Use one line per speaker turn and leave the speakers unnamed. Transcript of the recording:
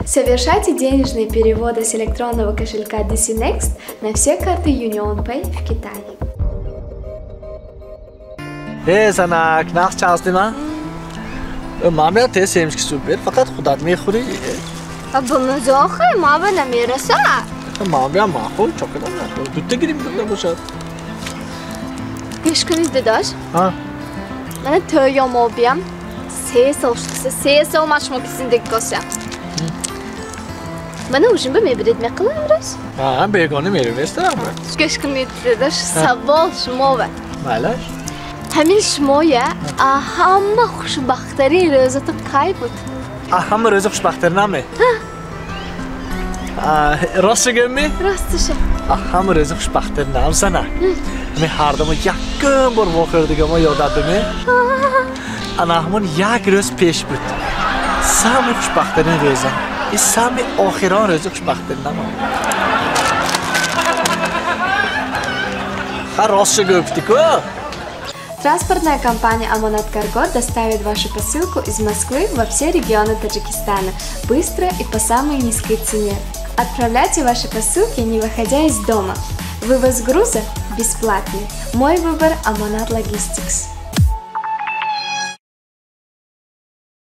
Совершайте денежные переводы с электронного кошелька DC Next на все карты UnionPay в Китае.
Э, занак, нағз чаздима? Ман биям те семечки супер, фақат худат мехӯрӣ.
Ба музохи ма ба намераса.
Ман биям махӯр, чокада махӯр. Дута гирим буда бошад.
Гӯш кунед, дадош. Мана тӯё биям. 3 сол шудаса, 3 сол ман шумо ки зиндагӣ косям. Мана ужин ба мебиред меқила имрӯз?
Бегона мерем ресторан.
Гӯш кунед, дадош, савол шумова.
Майлаш.
Ҳамин шумоя ҳама хушбахттарин рӯзатон кай буд?
Ҳама рӯзи хушбахттаринаме? Ростша гӯем?
Росташа.
Ҳама рӯзи хушбахттаринам, зана. Ҳамин ҳардама якум бор вохӯрдигамо ёдат баме? Ана ҳамон як рӯз пеш буд. Самый хушбахттарин рӯзам. И самый охирон рӯзи хушбахттаринам. Ха, ростша гӯфтику?
Транспортная компания «Амонат Карго» доставит вашу посылку из Москвы во все регионы Таджикистана быстро и по самой низкой цене. Отправляйте ваши посылки, не выходя из дома. Вывоз груза бесплатный. Мой выбор – «Амонат Логистикс».